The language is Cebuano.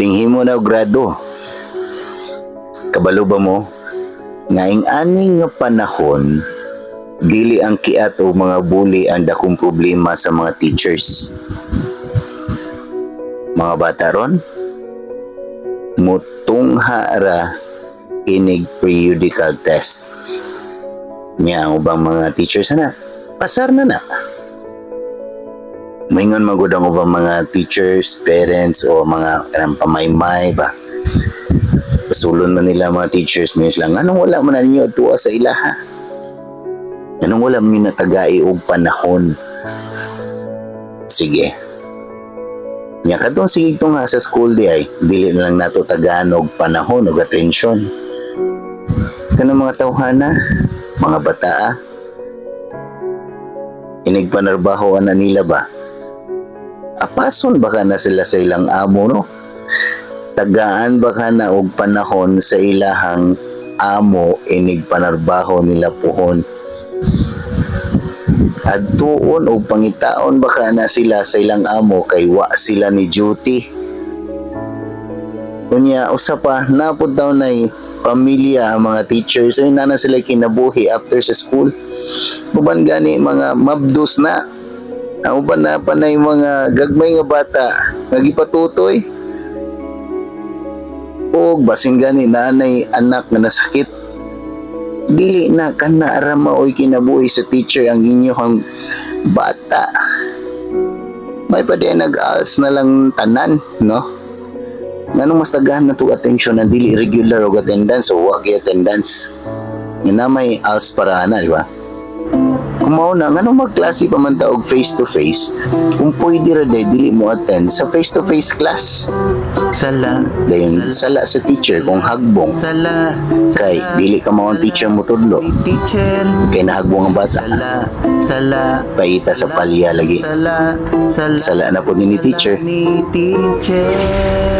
Tinghimo na og grado. Kabalo ba mo nga ing aning nga panahon, dili ang kiat o mga bully ang dakong problema sa mga teachers? Mga bata ron, mutungha ra inig periodical test. Nya ang ubang mga teachers na, pasar na na. Moingon magud ang ubang mga teachers, parents o mga kanang pamaymay ba. Pasulon man nila mga teachers, means lang, "Anong wala man na ninyo tuwa sa ilaha? Anong wala man ninyo natagai og panahon?" Sige. Nya kadtong sige nga sa school di ay, dili na lang nato tagaan og panahon og atensyon. Kanang mga tawhana, mga bataa, inig panarbaho na nila ba? Apason ba ka na sila sa ilang amo, no? Tagaan ba ka na og panahon sa ilahang amo inig panarbaho nila puhon? Adtuon og pangitaon ba ka na sila sa ilang amo kay wa sila ni duty? Unya, usa pa, napod daw nay pamilya ang mga teachers ay nana sila kinabuhi after sa school. Uban gani mga mabdos na. Ang uban na pa na yung mga gagmay nga bata nga gipatutoy. O basin gani naanay anak nga nasakit. Dili na kana ra maoy kinabuhi sa teacher ang inyong bata. May pa di nag-ALS na lang tanan, no? Nganong mas tagahan na to attention na dili regular og attendance o wa gyud attendance? Nga na may ALS para na, di ba? Kung mao na, nganong magklase pa man ta og face to face kung pwede ra day dili mo attend sa face to face class? Sala. Dayon sala sa teacher kung hagbong Sala. Kay dili ka mao ang teacher mo tudlo Teacher. Kay nahagbong ang bata. Sala. Sala. Paita sa palya lagi. Sala. Sala. Sala na po ni teacher. Ni teacher.